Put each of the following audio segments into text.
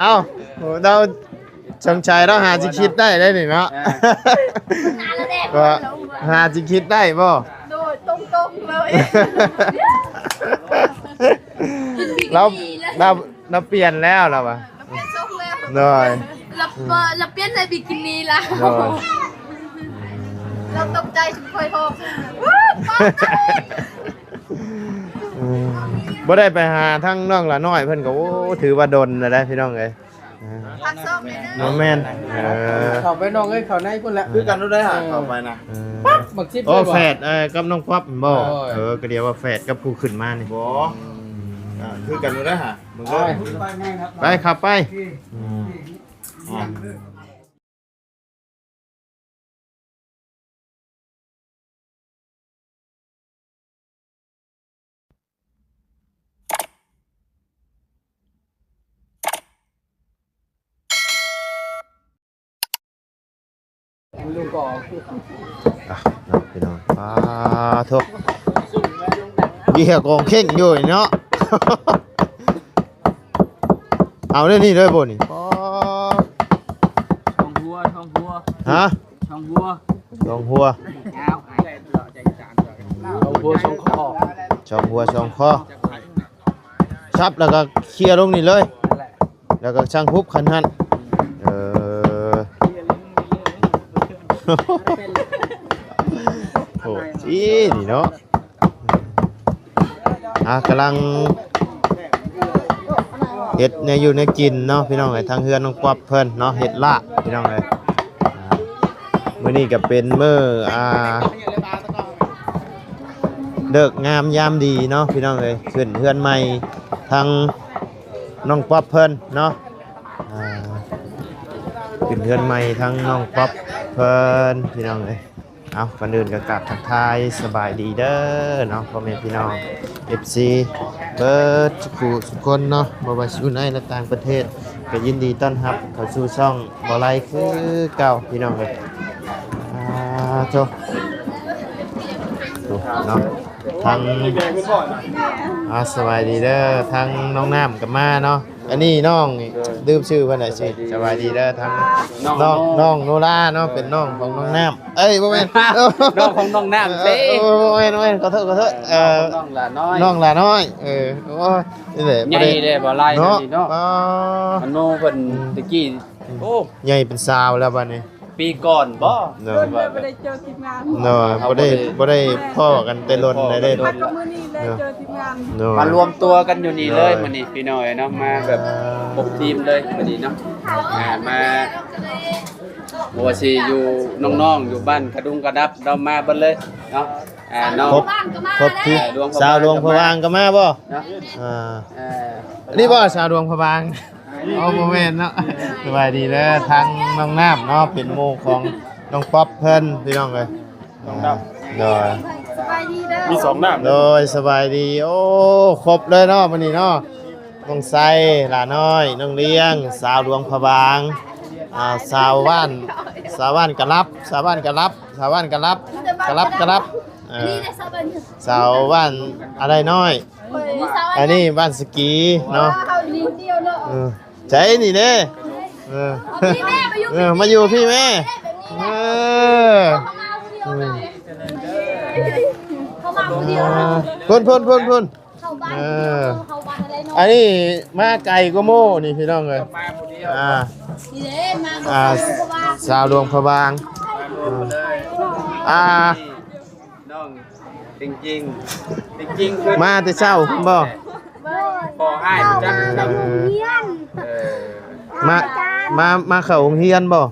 ເອົ້າ ໂອ້ ລາວສົງໄສລາວຫາຊິຄິດໄດ້ໄດ໋ນີ້ເນາະ ເອີ ວ່າຫາຊິຄິດໄດ້ບໍ່? ໂດຍ ຕົງໆເລີຍ ລາວ ລາວ ລາວປ່ຽນແລ້ວລາວວ່າ ລາວປ່ຽນຊົງແລ້ວ ໂດຍ ລາວ ລາວປ່ຽນໃສ່ບິກິນີລະ ໂດຍ ລາວຕົກໃຈ ຊຸມຂ້ອຍຮ້ອງ ເອີ ບໍ່ໄດ້ໄປຫາທາງນ້ອງຫຼ້ານ້ອຍເພິ່ນກໍ ໂອ້ ຖືວ່າດົນແລ້ວເດ້ພີ່ນ້ອງເອີຍ ເອີ ພັກຊອກແດ່ເດີ ບໍ່ແມ່ນ ເອີ ເຂົ້າໄປນ້ອງເອີຍ ເຂົ້າໃນພຸ້ນແຫຼະ ຄືກັນໂລດໄດ໋ຫາ ເອີ ເຂົ້າໄປນະ ເອີ ປັບ ບັກຊິບ ໂອ້ ເລີຍບໍ່ ແຝດ ເອີ ກັບນ້ອງປັອບແມ່ນບໍ່? ໂດຍ ເອີ ກໍດຽວວ່າແຝດກັບຜູ້ຂຶ້ນມານີ້ ບໍ່ ອ່າ ຄືກັນໂລດໄດ໋ຫາ ເບິ່ງ ໄປ ເບິ່ງ ໄປ ໄປ ຂັບໄປ ອືມ ອ່າ ອ່ະ ເນາະ ພີ່ນ້ອງ ປາໂທ້ ເບ້ຍກອງເຄັ່ງຢູ່ເນາະ ເອົາແນວນີ້ເລີຍບໍ່ນີ້ ປາ ຊ່ອງຫົວ ຊ່ອງຫົວ ຮະ? ຊ່ອງຫົວ ຊ່ອງຫົວ ຍາວ ຊ່ອງຫົວ ຊ່ອງຄໍ ຊ່ອງຫົວ ຊ່ອງຄໍ ຊັບແລ້ວກໍເຄຍລົງນີ້ເລີຍ ແລ້ວກໍຊ່າງຮຸບຄັນຫັ້ນ ເອີ ໂອ້ ອີນີ້ເນາະ ອ່າ ກຳລັງເຮັດແນວຢູ່ແນວກິນເນາະ ພີ່ນ້ອງເອີຍ ທາງເຮືອນນ້ອງປັອບເພິ່ນເນາະ ເຮັດລາບ ພີ່ນ້ອງເອີຍ ອ່າ ມື້ນີ້ກໍເປັນມື້ ອ່າ ເລີກງາມຍາມດີເນາະ ພີ່ນ້ອງເອີຍ ຂຶ້ນເຮືອນໃໝ່ທາງນ້ອງປັອບເພິ່ນເນາະ ອ່າ ຂຶ້ນເຮືອນໃໝ່ທາງນ້ອງປັອບເພິ່ນ ພີ່ນ້ອງເອີຍ. ເອົາ ກ່ອນອື່ນກໍກາບທັກທາຍສະບາຍດີເດີເນາະ ພໍ່ແມ່ພີ່ນ້ອງ ເອັຟຊີ ເບິດທຸກຜູ້ທຸກຄົນເນາະ ບໍ່ວ່າຊິຢູ່ໃນ ແລະ ຕ່າງປະເທດ ກໍຍິນດີຕ້ອນຮັບເຂົ້າສູ່ຊ່ອງບໍ່ໄລຄືເກົ່າ ພີ່ນ້ອງເອີຍ ອ່າ ໂທ້ ເນາະ ທັງ ອ່າ ສະບາຍດີເດີ ທັງນ້ອງນ້ຳກໍມາເນາະ ອັນນີ້ນ້ອງນີ້ ໂດຍ ລືມຊື່ເພິ່ນແລ້ວຊິ ສະບາຍດີເດີ ທັງນ້ອງ ນ້ອງ ນ້ອງໂນລາເນາະ ເປັນນ້ອງຂອງນ້ອງນ້ຳ ເອີຍ ບໍ່ແມ່ນ ນ້ອງຂອງນ້ອງນ້ຳເດ້ ເອີ ບໍ່ແມ່ນ ບໍ່ແມ່ນ ຂໍໂທດ ຂໍໂທດ ເອີ ນ້ອງຫຼ້ານ້ອຍ ນ້ອງຫຼ້ານ້ອຍ ເອີ ໂອ້ຍ ນີ້ແຫຼະ ໃຫຍ່ແລ້ວບໍ່ຫຼາຍເນາະ ເນາະ ອໍ ອາໂນເພິ່ນ ອືມ ຕະກີ້ ອືມ ໂອ້ ໃຫຍ່ເປັນສາວແລ້ວບັດນີ້ ປີກ່ອນບໍ່ ໂດຍ ໂດຍ ບໍ່ໄດ້ເຈີທີມງານ ໂດຍ ບໍ່ໄດ້ ບໍ່ໄດ້ພໍ້ກັນແຕ່ດົນແລ້ວເດ້ ມາກັບມື້ນີ້ແຫຼະ ໂດຍ ເຈີທີມງານ ໂດຍ ມາລວມຕົວກັນຢູ່ນີ້ເລີຍ ໂດຍ ມື້ນີ້ພີ່ນ້ອງເອີຍເນາະ ມາແບບ ອ່າ ຄົບທີມເລີຍມື້ນີ້ເນາະ ອ່າ ມາ ບໍ່ວ່າຊິຢູ່ນ້ອງໆ ຢູ່ບ້ານຂະດຸງກະດັບ ເຮົາມາເບິດເລີຍເນາະ ອ່າ ນ້ອງ ຄົບ ຄົບທີມ ອ່າ ສາວຫຼວງພະບາງກໍມາບໍ່ ເນາະ ອ່າ ເອີ ອັນນີ້ບໍ່ສາວຫຼວງພະບາງ ອໍ ບໍ່ແມ່ນເນາະ ສະບາຍດີເດີ ທັງນ້ອງນ້ຳເນາະ ເປັນໝູ່ຂອງນ້ອງປັອບເພິ່ນ ພີ່ນ້ອງເອີຍ ນ້ອງນ້ຳ ໂດຍ ສະບາຍດີເດີ ມີສອງນ້ຳ ໂດຍ ສະບາຍດີ ໂອ້ ຄົບເລີຍເນາະ ມື້ນີ້ເນາະ ນ້ອງໄຊ ຫຼ້ານ້ອຍ ນ້ອງລ້ຽງ ສາວຫຼວງພະບາງ ອ່າ ສາວບ້ານ ສາວບ້ານກະລັບ ສາວບ້ານກະລັບ ສາວບ້ານກະລັບ ກະລັບ ກະລັບ ເອີ ສາວບ້ານອາໄລນ້ອຍ ອັນນີ້ບ້ານສະກີເນາະ ເອີ ໃສນີ້ເດ້ ເອີ ເອົາພີ່ແມ່ມາຢູ່ ເອີ ມາຢູ່ພີ່ແມ່ ເອີ ເຂົ້າມາຜູ້ດຽວ ເອີ ເຂົ້າມາຜູ້ດຽວ ພຸ້ນ ພຸ້ນ ພຸ້ນ ເຂົ້າບ້ານ ເອີ ເຂົ້າບ້ານອາໄລນ້ອຍ ອັນນີ້ມາໄກກວ່າໝູ່ນີ້ ພີ່ນ້ອງເອີຍ ອ່າ ນີ້ເດ້ ມາ ອ່າ ສາວຫຼວງພະບາງ ອ່າ ນ້ອງ ຈິງໆ ຈິງໆ ຄື ມາແຕ່ເຊົ້າພຸ້ນບໍ່? ບໍ່ ພໍອ້າຍຮູ້ຈັກ ເອີ ເຂົ້າໂຮງຮຽນ ເອີ ມາ ມາ ມາເຂົ້າໂຮງຮຽນບໍ່?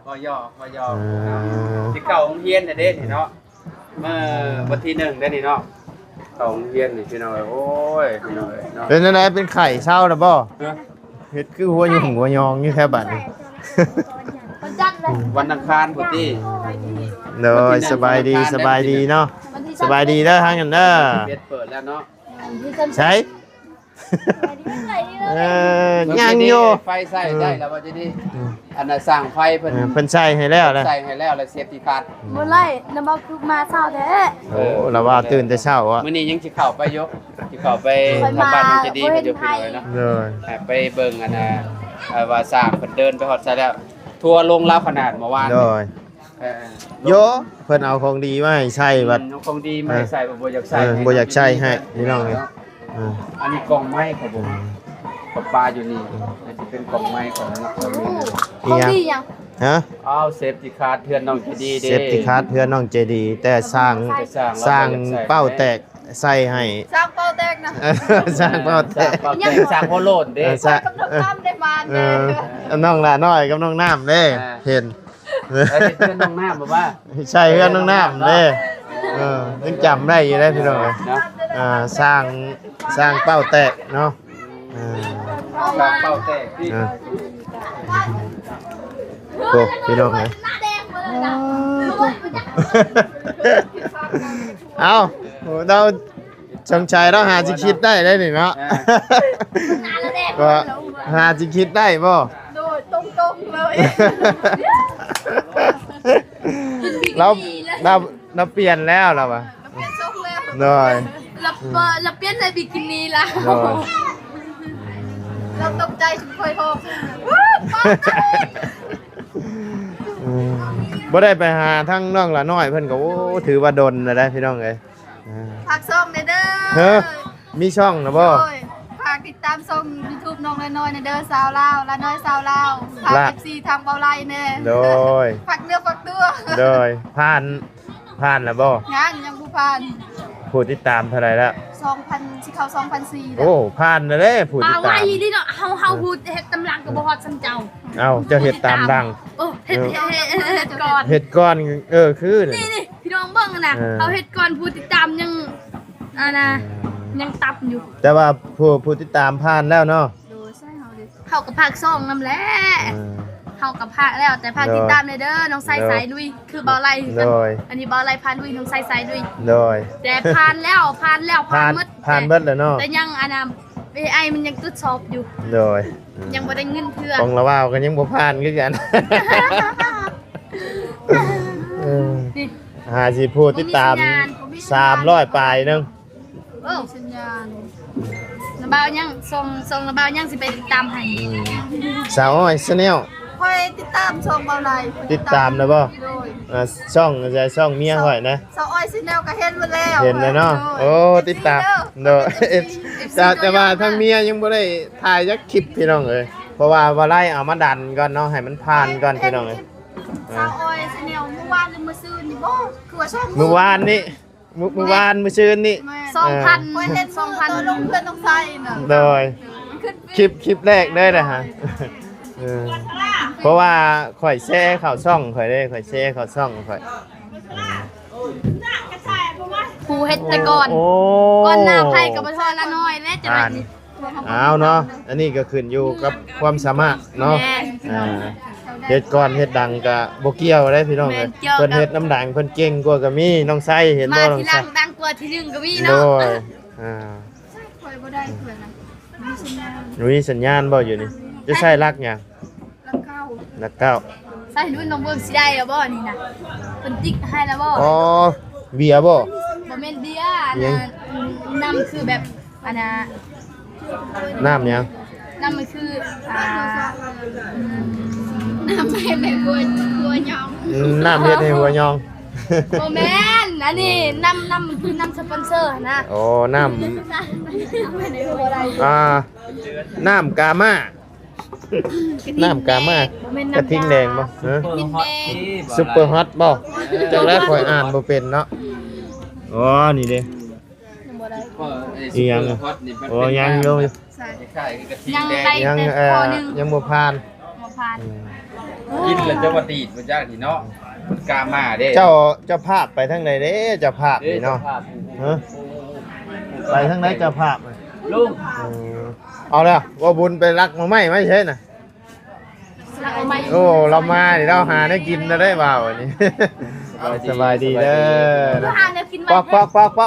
ບໍ່ຢອກ ບໍ່ຢອກ ເອີ ຊິເຂົ້າໂຮງຮຽນແລ້ວເດ້ນີ້ເນາະ ເມື່ອວັນທີໜຶ່ງເດ້ນີ້ເນາະ ເຂົ້າໂຮງຮຽນນີ້ ພີ່ນ້ອງເອີຍ ໂອ້ຍ ພີ່ນ້ອງເອີຍເນາະ ເປັນຈັ່ງໃດ ເປັນໄຂ້ເຊົາແລ້ວບໍ່? ຮະ? ເຮັດຄືຫົວຫຍຸ້ງຫົວຍອງຢູ່ແທ້ບາດນີ້ ວັນອັງຄານພຸ້ນຕິ ໂດຍ ສະບາຍດີ ວັນອັງຄານ ສະບາຍດີເນາະ ວັນທີ ສະບາຍດີເດີ ທາງນັ້ນເດີ ສິບເອັດເປີດແລ້ວເນາະ ໃສ? ເອີ ຍັງຢູ່ ໄຟໃຊ້ໄດ້ແລ້ວວ່າຈະດີ. ອືມ ອັນນ່າ ຊ່າງໄຟເພິ່ນ ເອີ ເພິ່ນໃສ່ໃຫ້ແລ້ວແຫຼະ ໃສ່ໃຫ້ແລ້ວ ແລ້ວເຊຟຕີຄາດ. ບໍ່ໄດ້ ນຳເອົາຄືມາເຊົ້າແທ້. ໂອ້ ລາວວ່າຕື່ນແຕ່ເຊົ້າອະ ມື້ນີ້ຍັງຊິເຂົ້າໄປຢູ່ ຊິເຂົ້າໄປທາງບ້ານນ້ອງໃຈດີເພິ່ນຢູ່ພີ່ນ້ອງເອີຍເນາະ. ໂດຍ ໄປເບິ່ງອັນນ່າ ເອີ ວ່າຊ່າງເພິ່ນເດີນໄປຮອດໃສແລ້ວ ທົວລົງລາວຂະໜາດເມື່ອວານ. ໂດຍ ເອີ ໂຍ ເພິ່ນເອົາຂອງດີມາໃຫ້ໃສ່ບັດ ອືມ ເອົາຂອງດີມາໃຫ້ໃສ່ ເອີ ບໍ່ຢາກໃສ່ ເອີ ໃຫ້ ບໍ່ຢາກໃສ່ໃຫ້ພີ່ນ້ອງເອີຍ. ເອີ ອັນນີ້ກ່ອງໄມ້ຂອງຜົມ ເອີ ປະປາຢູ່ນີ້ ອືມ ມັນຊິເປັນກ່ອງໄມ້ຂອງ ຂອງດີຫຍັງ? ຮະ? ເອົາ ເຊຟຕີຄາດເຮືອນນ້ອງໃຈດີເດ້ ເຊຟຕີຄາດເຮືອນນ້ອງໃຈດີ ແຕ່ຊ່າງ ແຕ່ຊ່າງ ຊ່າງເປົ້າແຕກໃສ່ໃຫ້ ຊ່າງເປົ້າແຕກນະ ເອີ ຊ່າງເປົ້າແຕກ ຊ່າງເປົ້າແຕກ ຊ່າງຫົວໂລ້ນເດ້ ເອີ ຊ່າງ ກັບນ້ອງນ້ຳໄດ້ມາ ເອີ ເອີ ນ້ອງຫຼ້ານ້ອຍກັບນ້ອງນ້ຳເດ້ ອ່າ ເຫັນ ເອີ ເຮັດເຮືອນນ້ອງນ້ຳແບບວ່າ ໃສ່ເຮືອນນ້ອງນ້ຳເດ້ ເອີ ຍັງຈຳໄດ້ຢູ່ເດ້ພີ່ນ້ອງເອີຍ ເນາະ ອ່າ ຊ່າງ ຊ່າງເປົ້າແຕກເນາະ ອ່າ ຊ່າງເປົ້າແຕກທີ່ ອ່າ ໂອ້ ພີ່ນ້ອງເອີຍ ເອົ້າ ເຮົາ ສົງໄສເຮົາຫາຊິຄິດໄດ້ໄດ໋ນີ້ເນາະ ອ່າ ກໍຫາຊິຄິດໄດ້ບໍ່? ໂດຍ ຕົງໆເລີຍ ລາວ ລາວ ລາວປ່ຽນແລ້ວລາວວ່າ ລາວປ່ຽນຊົງແລ້ວ ໂດຍ ລາວ ລາວປ່ຽນໃສ່ບິກິນີລະ ໂດຍ ລາວຕົກໃຈຊຸມຂ້ອຍຮ້ອງ ອືມ ບໍ່ໄດ້ໄປຫາທາງນ້ອງຫຼ້ານ້ອຍເພິ່ນກໍ ໂອ້ ຖືວ່າດົນແລ້ວເດ້ພີ່ນ້ອງເອີຍ. ອ່າ ຝາກຊ່ອງແດ່ເດີ ເຮີ ມີຊ່ອງແລ້ວບໍ່? ໂດຍ ຝາກຕິດຕາມຊ່ອງຢູທູບນ້ອງຫຼ້ານ້ອຍແດ່ເດີ ສາວລາວ ຫຼ້ານ້ອຍສາວລາວ ຝາກ ລະ ເອັຟຊີ ທາງເບົາໄລແດ່ ໂດຍ ຝາກເນື້ອຝາກຕົວ ໂດຍ ຜ່ານ ຜ່ານແລ້ວບໍ່? ຍັງ ຍັງບໍ່ຜ່ານ ຜູ້ຕິດຕາມເທົ່າໃດແລ້ວ? ສອງພັນ ຊິເຂົ້າສອງພັນສີ່ແລ້ວ ໂອ້ ຜ່ານແລ້ວເດ້ຜູ້ຕິດຕາມ ເອົາໄວ້ນີ້ເນາະ ເຮົາ ເຮົາ ເອີ ຜູ້ເຮັດຕາມຫຼັງກໍບໍ່ຮອດສ່ຳເຈົ້າ ເອົ້າ ເຈົ້າເຮັດຕາມຫຼັງ ໂອ້ ເຮັດ ເອີ ເຮັດ ເຮັດ ເຮັດກ່ອນ ເຮັດກ່ອນ ເອີ ຄືນີ້ ນີ້ ພີ່ນ້ອງເບິ່ງນະ ເອີ ເຮົາເຮັດກ່ອນ ຜູ້ຕິດຕາມຍັງ ອັນນ່າ ອືມ ຍັງຕ່ຳຢູ່ ແຕ່ວ່າຜູ້ ຜູ້ຕິດຕາມຜ່ານແລ້ວເນາະ ໂດຍ ໃຊ່ເຮົາເດ້ ເຮົາກໍຝາກຊ່ອງນຳແຫຼະ ເອີ ເຮົາກໍຝາກແລ້ວ ແຕ່ຝາກ ໂດຍ ຕິດຕາມແດ່ເດີ ນ້ອງໄຊ ໂດຍ ສາຍລຸຍ ຄືເບົາໄລຄືກັນ ໂດຍ ອັນນີ້ເບົາໄລພາລຸຍ ນ້ອງໄຊ ສາຍລຸຍ ໂດຍ ແຕ່ຜ່ານແລ້ວ ຜ່ານແລ້ວ ຜ່ານ ຜ່ານໝົດ ຜ່ານເບິດແລ້ວເນາະ ແຕ່ຍັງອັນນ່າ ເອໄອ ມັນຍັງຕົວດສອບຢູ່ ໂດຍ ອືມ ຍັງບໍ່ໄດ້ເງິນເທື່ອ ຂອງລາວາວກໍຍັງບໍ່ຜ່ານຄືກັນ ເອີ ນີ້ ຫາຊິຜູ້ຕິດຕາມ ບໍ່ມີສັນຍານ ບໍ່ມີສັນຍານ ສາມຮ້ອຍປາຍໜຶ່ງ ໂອ້ ສັນຍານ ລາວາວຍັງ ຊ່ອງ ຊ່ອງລາວາວຍັງຊິໄປຕິດຕາມໃຫ້ ອືມ ສາວອ້ອຍ Channel ຂ້ອຍຕິດຕາມຊ່ອງເບົາໄລ ຕິດຕາມແລ້ວບໍ່? ໂດຍ ອ່າ ຊ່ອງ ຊ່ອງເມຍຂ້ອຍນະ ສາວອ້ອຍ Channel ກໍເຫັນໝົດແລ້ວ ເຫັນແລ້ວເນາະ ໂດຍ ໂອ້ ເອັຟຊີ ຕິດຕາມ ເດີ ໂດຍ ເອັຟຊີ ເອັຟຊີ ແຕ່ ແຕ່ວ່າທາງເມຍຍັງບໍ່ໄດ້ຖ່າຍຈັກຄລິບພີ່ນ້ອງເອີຍ ເພາະວ່າບໍ່ໄດ້ເອົາມາດັນກ່ອນເນາະ ໃຫ້ມັນຜ່ານກ່ອນພີ່ນ້ອງເອີຍ ສາວອ້ອຍ Channel ມື້ວານຫຼືມື້ຊືນນີ້ບໍ່? ຄືວ່າຊ່ອງ ມື້ວານນີ້ ມື້ ມື້ວານ ມື້ຊືນນີ້ ແມ່ນ ສອງພັນ ເອີ ຂ້ອຍເຫັນ ສອງພັນ ຕົວລົງເພື່ອນນ້ອງໄຊນະ ໂດຍ ມັນຂຶ້ນ ຄລິບ ຄລິບແລກເລີຍນະຮະ ເອີ ເພາະວ່າຂ້ອຍແຊເຂົ້າຊ່ອງຂ້ອຍເດ້ ຂ້ອຍແຊເຂົ້າຊ່ອງຂ້ອຍ ຜູ້ເຮັດແຕ່ກ່ອນ ໂອ້ ກ່ອນໜ້າໃຜກໍບໍ່ພໍລະນ້ອຍແຫຼະ ຈັ່ງໃດນີ້ ອ້າວເນາະ ອັນນີ້ກໍຂຶ້ນຢູ່ກັບຄວາມສາມາດເນາະ ແມ່ນ ອ່າ ເຮັດກ່ອນເຮັດຫຼັງກໍບໍ່ກ່ຽວເດ້ພີ່ນ້ອງ ແມ່ນ ເອີຍ ກ່ຽວ ເພິ່ນເຮັດນຳຫຼັງເພິ່ນເກັ່ງກວ່າກໍມີ ນ້ອງໄຊເຫັນບໍ່ ມາທີຫຼັງ ນ້ອງໄຊ ດັງກວ່າທີໜຶ່ງກໍມີເນາະ ໂດຍ ອ່າ ຂ້ອຍບໍ່ໄດ້ເທື່ອນະ ມີສັນຍານ ມີສັນຍານບໍ່ຢູ່ນີ້ ຈະໃຊ້ຫຼັກຫຍັງ? ຫຼັກເກົ້າ ຫຼັກເກົ້າ ໃສ່ລຸ້ນນ້ອງເບິ່ງຊິໄດ້ແລ້ວບໍ່ນີ້ນະ ເພິ່ນຕິກໃຫ້ແລ້ວບໍ່? ອໍ ເບຍບໍ່? ບໍ່ແມ່ນເບຍ ອັນນັ້ນ ຫຍັງ? ນ້ຳຄືແບບ ອັນນ່າ ນ້ຳຫຍັງ? ນ້ຳມັນຄື ອ່າ ອືມ ນ້ຳເຮັດໃຫ້ຫົວ ຫົວຫຍອງ ອືມ ນ້ຳເຮັດໃຫ້ຫົວຫຍອງ ບໍ່ແມ່ນ ອັນນີ້ ອືມ ນ້ຳ ນ້ຳມັນຄືນ້ຳສະປອນເຊີຫັ້ນນະ ໂອ້ ນ້ຳ ນ້ຳເຮັດໃຫ້ຫົວໄດ້ ອ່າ ນ້ຳກາມາ ກະທິງແດງ ນ້ຳກາມາ ບໍ່ແມ່ນນ້ຳ ກະທິງແດງບໍ່? ຍາ ຮະ? ກະທິງແດງ ຊຸບເປີຮອດບໍ່? ເອີ ຈັກແລ້ວ ຂ້ອຍອ່ານບໍ່ເປັນເນາະ ອືມ ອໍ ນີ້ເດ້ ຍັງບໍ່ໄດ້ ອີຫຍັງ ຊຸບເປີຮອດນີ້ມັນ ໂອ້ ເປັນ ຍັງຢູ່ ໃສ່ ຄ້າຍໆຄືກະທິງແດງ ຍັງໄດ້ ຍັງ ແຕ່ ເອີ ຂໍ້ໜຶ່ງ ຍັງບໍ່ຜ່ານ ບໍ່ຜ່ານ ອືມ ກິນແລ້ວຈະວ່າດີດບໍ່ຈັກນີ້ເນາະ ມັນກາມາເດ້ ເຈົ້າ ເຈົ້າພາບໄປທາງໃດເດ້ ເຈົ້າພາບນີ້ເນາະ ເຈົ້າພາບ ຮະ? ໄປທາງໃດເຈົ້າພາບ ລຸງ ເອີ ເອົາແລ້ວ ວ່າບຸນໄປລັກໜໍ່ໄມ້ມາໃສນະ? ລັກໜໍ່ໄມ້ ໂອ້ ລາວມານີ້ ລາວຫາແນວກິນແລ້ວໄດ໋ ວ່າວນີ້ ສະບາຍດີເດີ ຫາແນວກິນໄວ້ ປອກໆ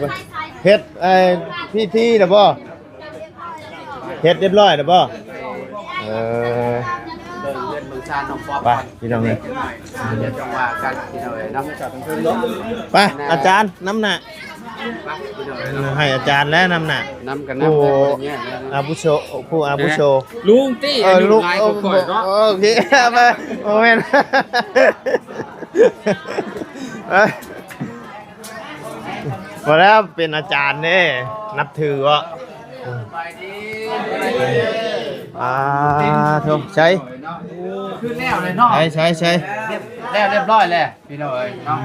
ໄປ ເຮັດໄອ້ພິທີແລ້ວບໍ່? ເຮັດຮຽບຮ້ອຍແລ້ວບໍ່? ເອີ ເບິ່ງເຮືອນເບິ່ງຊານນ້ອງປອບ ໄປ ພີ່ນ້ອງເອີຍ ດຽວຈັ່ງວ່າກັນພີ່ນ້ອງເອີຍເນາະ ໄປ ອາຈານນຳໜ້າ ໄປພີ່ນ້ອງເອີຍເນາະ ໃຫ້ອາຈານແລ້ວນຳໜ້າ ນຳກັນນຳ ຜູ້ ເລີຍ ອາວຸໂສ ຜູ້ອາວຸໂສ ລຸງຕິ ເອີ ອາຍຸ ລຸງ ຫຼາຍກວ່າຂ້ອຍເນາະ ໂອເຄ ໄປ ບໍ່ແມ່ນ ໄປ ບໍ່ແລ້ວ ເປັນອາຈານເດ້ ນັບຖືເບາະ ສະບາຍດີ ອ່າ ໂທ້ ໃສ ຄືແລ້ວເລີຍເນາະ ໃສ ໃສ ໃສ ຮຽບ ແລ້ວຮຽບຮ້ອຍແລ້ວ ພີ່ນ້ອງເອີຍເນາະ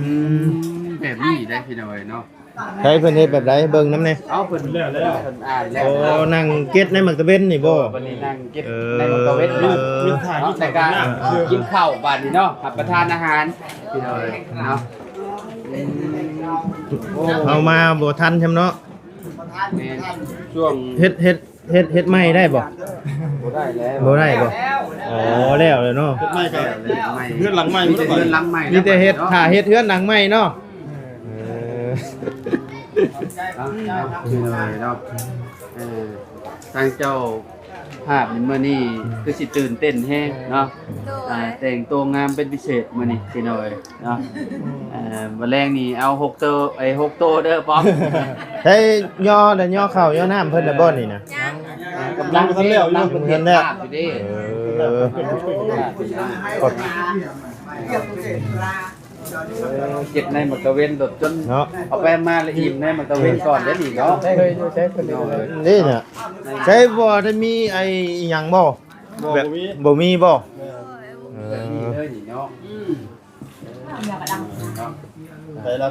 ອືມ ແບບນີ້ເດ້ພີ່ນ້ອງເອີຍເນາະ ໃສ ເພິ່ນເຮັດແບບໃດ ເບິ່ງນຳແດ່ ເອົາ ເພິ່ນ ເພິ່ນອ່ານແລ້ວ ໂອ້ ນັ່ງເກັດໃນໝາກຕະເວັນນີ້ບໍ່? ບັດນີ້ນັ່ງເກັດ ເອີ ໃນໝາກຕະເວັນເນາະ ແລ້ວກະກິນເຂົ້າບາດນີ້ເນາະ ຮັບປະທານອາຫານ ພີ່ນ້ອງເອີຍເນາະ ເຮົາມາບໍ່ທັນຊ້ຳເນາະ ແມ່ນ ຊ່ວງ ເຮັດ ເຮັດ ເຮັດ ເຮັດໃໝ່ໄດ້ບໍ່? ບໍ່ໄດ້ແລ້ວ ບໍ່ໄດ້ບໍ່? ອໍ ແລ້ວແລ້ວເນາະ ເຮັດໃໝ່ກໍ ເຮັດໃໝ່ ເຮືອນຫຼັງໃໝ່ ມີແຕ່ເຮືອນຫຼັງໃໝ່ ມີແຕ່ເຮັດ ຖ້າເຮັດເຮືອນຫຼັງໃໝ່ເນາະ ເອີ ເນາະ ເນາະ ເນາະ ເອີ ທາງເຈົ້າ ພາບມື້ນີ້ຄືຊິຕື່ນເຕັ້ນແຮງເນາະ ໂດຍ ອ່າ ແຕ່ງໂຕງາມເປັນພິເສດມື້ນີ້ພີ່ນ້ອງເອີຍເນາະ ເອີ ມື້ແລງນີ້ເອົາຫົກໂຕ ເອີ ຫົກໂຕເດີປ້ອມ ໃຊ້ຍໍແລ້ວຍໍເຂົ້າຍໍນ້ຳເພິ່ນແລ້ວບໍ່ນີ້ນະ? ຍັງ ກຳລັງ ຍັງບໍ່ທັນແລ້ວຢູ່ ກຳລັງເຮັດພາບຢູ່ເດ້ ເອີ ກຳລັງເຮັດພາບຢູ່ເດ້ ກົດ ເກັບໃນໝາກຕາເວັນໂດດຈົນເນາະ ເອົາໄປມາລະອີ່ມໃນໝາກຕາເວັນກ່ອນເດ້ນີ້ເນາະ. ເຄີຍຢູ່ໃສເພິ່ນ ນີ້ນະ ໃສບໍ່ໄດ້ມີໄອ້ອີ່ຫຍັງບໍ່? ບໍ່ ແບບ ບໍ່ມີ ບໍ່ມີບໍ່? ແມ່ນ ເອີ ແບບນີ້ເລີຍນີ້ເນາະ. ອືມ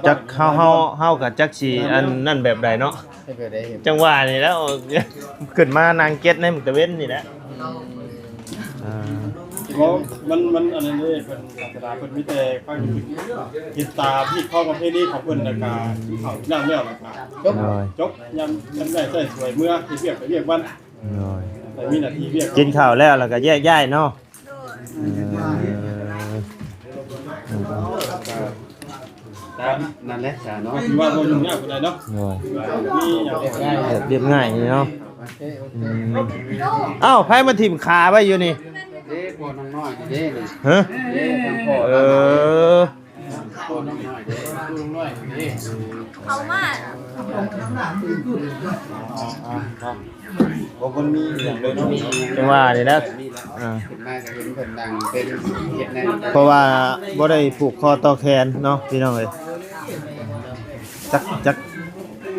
ຈັກເຮົາ ເຮົາ ເຮົາກໍຈັກຊິອັນນັ້ນແບບໃດເນາະ. ເຮັດແບບໃດ ຈັ່ງວ່ານີ້ແຫຼະ ຂຶ້ນມານັ່ງເກັດໃນມື້ຕາເວັນນີ້ແຫຼະ. ອືມ ອ່າ ເພາະມັນ ມັນອັນນັ້ນເດ້ ເພິ່ນສາສະໜາເພິ່ນມີແຕ່ຟັງ ອືມ ເຮັດຕາມຮີດຄອງປະເພນີຂອງເພິ່ນ ແລ້ວກະກິນເຂົ້າກິນນ້ຳແລ້ວ ແລ້ວກະຈົບ ໂດຍ ຈົບ ຍາມ ຍາມໄດ້ໃຊ້ສວຍເມືອ ເຮັດວຽກໄປວຽກວັນ. ໂດຍ ໄປມີໜ້າທີ່ວຽກ ກິນເຂົ້າແລ້ວ ແລ້ວກໍແຍກຍ້າຍເນາະ. ໂດຍ ເອີ ຕາມນັ້ນແຫຼະຊະເນາະ ຖືວ່າບໍ່ຫຍຸ້ງຍາກປານໃດເນາະ. ໂດຍ ມີຫຍັງ ແບບລຽບງ່າຍນີ້ເນາະ. ອືມ ອ້າວ ໃຜມາຖິ້ມຂາໄວ້ຢູ່ນີ້? ເດ້ ພໍ່ນ້ອງນ້ອຍນີ້ເດ້ນີ້ ຮະ? ເດ້ ທາງພໍ່ ເອີ ພໍ່ນ້ອງນ້ອຍເດ້ ພໍ່ນ້ອງນ້ອຍນີ້ເດ້ ເຂົ້າມາ ບໍ່ ບໍ່ມີຫຍັງເລີຍເນາະ. ຈັ່ງວ່ານີ້ແຫຼະ ອ່າ ຂຶ້ນມາກໍເຫັນເພິ່ນນັ່ງເປັນເຮັດແນວ ເພາະວ່າບໍ່ໄດ້ຜູກຄໍຕໍ່ແຂນເນາະ ພີ່ນ້ອງເອີຍ. ຈັກ ຈັກ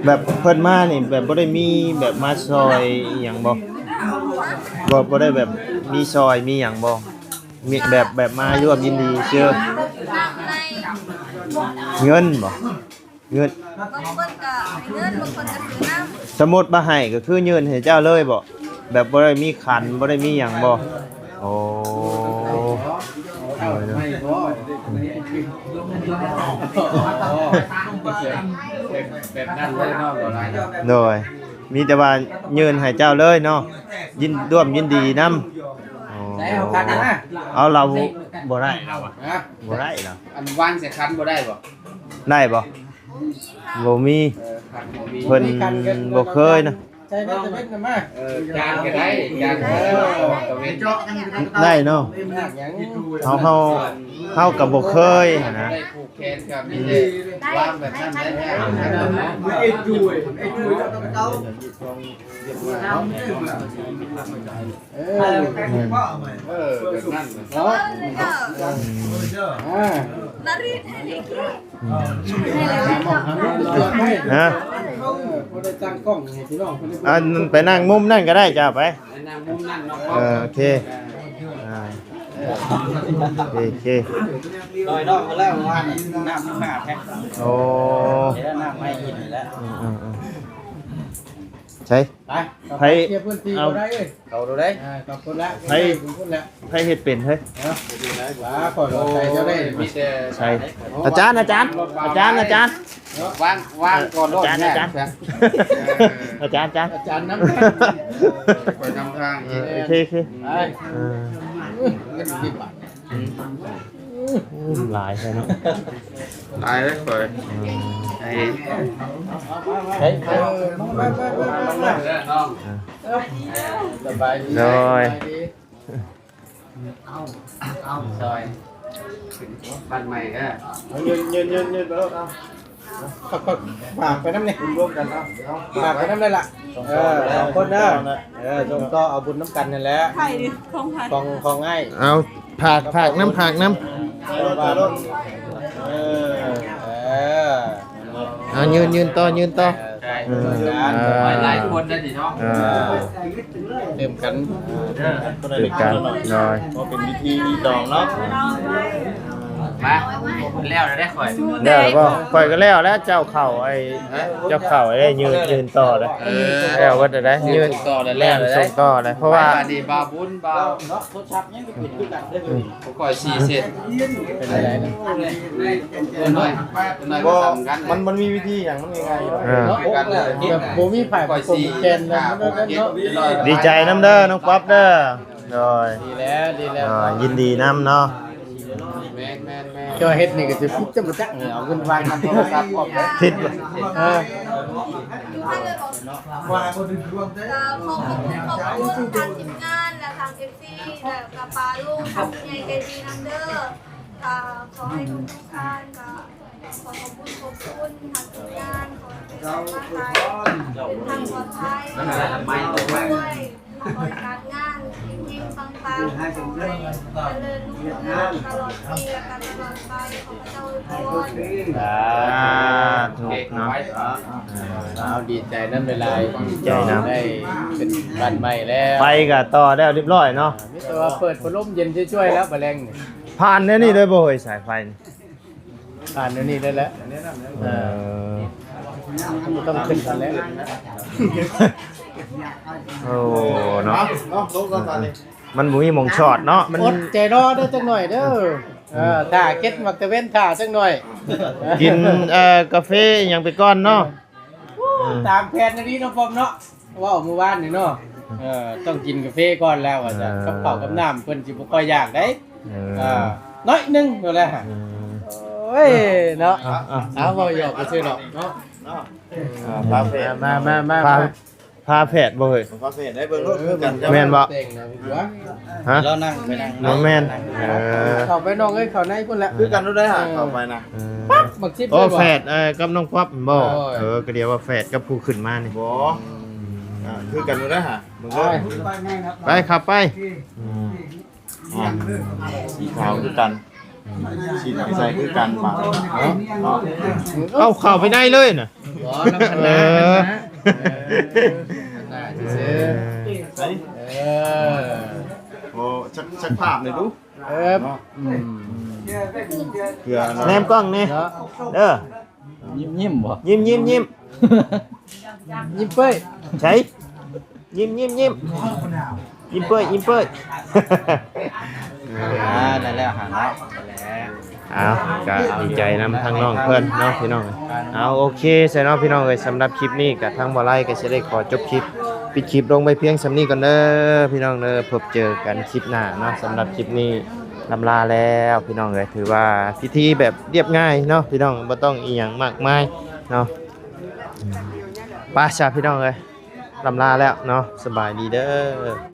ແບບເພິ່ນມານີ້ ແບບບໍ່ໄດ້ມີແບບມາຊ່ອຍອີ່ຫຍັງບໍ່? ບໍ່ ບໍ່ໄດ້ແບບມີຊ່ອຍມີຫຍັງບໍ່? ມີແບບ ແບບມາຮ່ວມຍິນດີຊື່ ເງິນບໍ່? ເງິນ ບາງຄົນກໍໃຫ້ເງິນ ບາງຄົນກໍຊື້ນ້ຳ. ສົມມຸດວ່າໃຫ້ກໍຄືຍື່ນໃຫ້ເຈົ້າເລີຍບໍ່? ແບບບໍ່ໄດ້ມີຂັນ ບໍ່ໄດ້ມີຫຍັງບໍ່? ໂອ້ ໂດຍ ໂດຍ ແບບນັ້ນເລີຍເນາະ ບໍ່ຫຼາຍເນາະ. ໂດຍ ມີແຕ່ວ່າຍື່ນໃຫ້ເຈົ້າເລີຍເນາະ ຍິນ ຮ່ວມຍິນດີນຳ. ອໍ ໃສ່ເອົາຂັນມາ ເອົາ ລາວບໍ່ໄດ້ ລາວອະ ຮະ ບໍ່ໄດ້ລາວ. ອັນວາງໃສ່ຂັນບໍ່ໄດ້ບໍ່? ໄດ້ບໍ່? ບໍ່ມີ ເອີ ຂັນບໍ່ມີ ເພິ່ນບໍ່ເຄີຍນະ. ໃສ່ໃນຕະເວັນນະມາ ເອີ ຈານກໍໄດ້ ຈານກໍໄດ້ ຕະເວັນ ໄດ້ເນາະ. ເຮົາ ເຮົາ ເຮົາກໍບໍ່ເຄີຍຫັ້ນນະ ໄດ້ຜູກແຂນກໍມີແຕ່ວາງແບບນັ້ນແຫຼະ. ເອີ ແມ່ນ ເອີ ແບບນັ້ນເນາະ ອ່າ ນາຣີດໃຫ້ເດັກ. ອືມ ຮະ ເອີ ບໍ່ໄດ້ຕັ້ງກ້ອງໃຫ້ພີ່ນ້ອງເພິ່ນ ອັນໄປນັ່ງມຸມນັ້ນກໍໄດ້ ເຈົ້າໄປ ໄປນັ່ງມຸມນັ້ນເນາະ. ເອີ ໂອເຄ ອ່າ ໂອເຄ ໂອເຄ ໂດຍນ້ອງເພິ່ນແລ້ວວ່ານ້ຳມາແທ້. ໂອ້ ເອີ ນ້ຳໃໝ່ອີກແລ້ວ. ອືມ ໃສ ໄປ ໃຜ ເອົາ ເຂົ້າໂຕໃດ ອ່າ ຂອບຄຸນລະ ໃຜ ຂອບຄຸນລະ ໃຜເຮັດເປັນເຮີ້ຍ? ເນາະ ອ່າ ຂໍເອົາໃຈເຈົ້າໄດ້ ມີແຕ່ ໃສ ອາຈານ ອາຈານ ອາຈານ ອາຈານ ວາງ ວາງກ່ອນໂລດ ອາຈານ ອາຈານ ອາຈານ ອາຈານ ອາຈານນຳ ຂ້ອຍນຳທາງ. ເອີ ໂອເຄ ໂອເຄ ໄປ ເງິນສິບບາດ. ອືມ ຫຼາຍແທ້ເນາະ ຫຼາຍເດ້ຂ້ອຍ ອືມ ໄອ້ ເອີ ມາ ມາ ມາ ມາ ມາ ເອີ ສະບາຍດີ ໂດຍ ສະບາຍດີ ເອົາ ເອົາ ຊອຍ ບ້ານໃໝ່ເດີ ເອົາ ຍື່ນ ຍື່ນ ຍື່ນໄປໂລດ ເອົາ. ຝາກໄປນຳນີ້ ບຸນຮ່ວມກັນເນາະ ຝາກໄປນຳໄດ້ລະ ເອີ ສອງຄົນເດີ ເອີ ສົ່ງຕໍ່ເອົາບຸນນຳກັນນັ້ນແຫຼະ ຂອງ ຂອງອ້າຍ ເອົາ ຝາກ ຝາກນຳ ຝາກນຳ ເອີ ເອີ ເອົາ ຍື່ນ ຍື່ນຕໍ່ ຍື່ນຕໍ່ ໃຊ່ ເອີ ຫຼາຍຄົນໄດ້ນີ້ເນາະ ເອີ ຕື່ມກັນ ຕື່ມກັນ ໂດຍ ເພາະເປັນພິທີດອງເນາະ ມາ ແລ້ວແລ້ວເດ້ຂ້ອຍ ແລ້ວບໍ່? ຂ້ອຍກໍແລ້ວແລ້ວ ເຈົ້າເຂົ້າໄອ້ ເຈົ້າເຂົ້າໄດ້ຍື່ນ ຍື່ນຕໍ່ເດ້ ເອີ ແລ້ວເບິດແລ້ວເດ້ ຍື່ນ ຍື່ນຕໍ່ແລ້ວ ແລ້ວ ແມ່ນ ສົ່ງຕໍ່ແລ້ວ ເພາະວ່າ ອັນນີ້ບ່າວບຸນ ບ່າວ ໂທລະສັບຍັງໄປຂຶ້ນຄືກັນເດີ ອືມ ຂ້ອຍສີ່ເຊັນ ເປັນໄດ້ນະ ເອີ ນ້ອຍ ນ້ອຍ ບໍ່ ມັນ ມັນມີວິທີຫຍັງ ມັນງ່າຍໆດອກ ເອີ ຄືກັນເລີຍ ແບບບໍ່ມີໃຜປະກົມແກ່ນນຳເນາະ ດີໃຈນຳເດີ ນ້ອງປັອບເດີ ໂດຍ ດີແລ້ວ ດີແລ້ວ ອ່າ ຍິນດີນຳເນາະ ແມ່ນໆໆ ເຈົ້າເຮັດນີ້ກໍຊິຜິດຈັກບໍ່ຈັກນີ້ ເອົາເງິນວາງນຳໂທລະສັບອອກ ຜິດບໍ່ ເອີ ກໍຂໍຂອບຄຸນ ຂອບຄຸນທາງທີມງານ ແລະ ທາງເອັຟຊີ ແລະ ກໍປ້າລຸງ ທາງຜູ້ໃຫຍ່ໃຈດີນຳເດີ ກໍຂໍໃຫ້ທຸກໆທ່ານ ກໍຂໍຂອບຄຸນ ຂອບຄຸນທາງທີມງານ ຂໍໃຫ້ເດີນທາງປອດໄພ ດ້ວຍ. ການງານເຮັງໆ ປັງໆ ຂໍໃຫ້ຈະເລີນຮຸ່ງເຮືອງຕະຫຼອດປີ ແລະ ກະຕະຫຼອດໄປ ຂໍພະເຈົ້າອວຍພອນ. ສາທຸເນາະ. ເອົາ ດີໃຈນຳຫຼາຍໆ ດີໃຈນຳ ໄດ້ເປັນບ້ານໃໝ່ແລ້ວ ໄຟກະຕໍ່ແລ້ວຮຽບຮ້ອຍເນາະ. ມີແຕ່ວ່າເປີດພັດລົມເຢັນຊ່ວຍໆ ແລ້ວບາດແລງນີ້ ຜ່ານແນວນີ້ໄດ້ບໍ່ເຮີ້ຍ ສາຍໄຟນີ້? ຜ່ານແນວນີ້ໄດ້ແຫຼະ ເອີ ເອີ ບໍ່ຕ້ອງຂຶ້ນກັນແລ້ວ. ໂອ້ ເນາະ ເນາະ ລົງກ່ອນບາດນີ້ ມັນບໍ່ມີໝ່ອງຊອດເນາະ ມັນ ອົດໃຈລໍເດີຈັກໜ້ອຍເດີ. ເອີ ຖ້າເກັບໝາກຕາເວັນຖ້າຈັກໜ້ອຍ ກິນ ເອີ ກາເຟອີ່ຫຍັງໄປກ່ອນເນາະ. ໂອ້ ຕາມແຜນອີ່ຫຼີເນາະ ປ້ອມເນາະ ເວົ້າມື້ວານນີ້ເນາະ. ເອີ ຕ້ອງກິນກາເຟກ່ອນແລ້ວວ່າຊັ້ນ ເອີ ກັບເຂົ້າກັບນ້ຳເພິ່ນຊິບໍ່ຄ່ອຍຢາກໃດ໋. ເອີ ເອີ ໜ້ອຍໜຶ່ງໂດນແລ້ວ. ເອີ ໂອ້ຍເນາະ ເອົາ ເວົ້າຫຍອກຊື່ໆດອກເນາະ. ເອີ ພາແຝດ ມາ ມາ ມາ ມາ ພາ ພາແຝດບໍ່ເຮີ້ຍ? ພາແຝດໄດ້ເບິ່ງໂລດຄືກັນ. ແມ່ນບໍ່? ຮະ? ລາວນັ່ງໄປນັ່ງ ບໍ່ແມ່ນ. ເອີ ເຂົ້າໄປນ້ອງເອີຍ ເຂົ້າໃນພຸ້ນແຫຼະ ຄືກັນໂລດໄດ໋ຫາ ເອີ ເຂົ້າໄປນະ. ເອີ ປັບ ບັກຊິບ ໂອ້ ເລີຍບໍ່? ແຝດ ເອີ ກັບນ້ອງປັອບບໍ່? ໂອ້ຍ ເອີ ກະດຽວວ່າແຝດກັບຜູ້ຂຶ້ນມານີ້ ບໍ່ ອ່າ ຄືກັນໂລດໄດ໋ຫາ ເບິ່ງໂລດ. ໄປ ໄປ ຂັບໄປ. ອືມ ອ່າ ສີຂາວຄືກັນ ສີໃສຄືກັນບາດ ເອົ້າ ເຂົ້າໄປໃນເລີຍນະ. ບໍ່ ນຳ ເອີ ເອີ ໂອ້ ຊັກ ຊັກພາບໜ່ອຍດູ. ເອີ ເນາະ ອືມ ເພື່ອ ແນມກ້ອງແດ່ ເນາະ ເດີ. ຍິ້ມໆ ບໍ່? ຍິ້ມໆໆ ຍິ້ມເປີ້ຍ ໃສ? ຍິ້ມໆໆ ຍິ້ມເປີ້ຍ ຍິ້ມເປີ້ຍ. ອ່າ ໄດ້ແລ້ວຫາເນາະ ໄດ້ແລ້ວ. ເອົາ ກະດີໃຈນຳທາງນ້ອງເພິ່ນເນາະພີ່ນ້ອງ. ເອົາ ໂອເຄ ຊັ້ນເນາະພີ່ນ້ອງເອີຍ ສຳລັບຄລິບນີ້ກະທາງບໍ່ໄລກະຊິໄດ້ຂໍຈົບຄລິບ ປິດຄລິບລົງໄວ້ພຽງສ່ຳນີ້ກ່ອນເດີພີ່ນ້ອງເດີ. ພົບເຈີກັນຄລິບໜ້າເນາະ ສຳລັບຄລິບນີ້ ລຳລາແລ້ວພີ່ນ້ອງເອີຍ. ຖືວ່າພິທີແບບລຽບງ່າຍເນາະພີ່ນ້ອງ ບໍ່ຕ້ອງອີ່ຫຍັງມາກມາຍເນາະ. ໄປຊະພີ່ນ້ອງເອີຍ ລຳລາແລ້ວເນາະ ສະບາຍດີເດີ.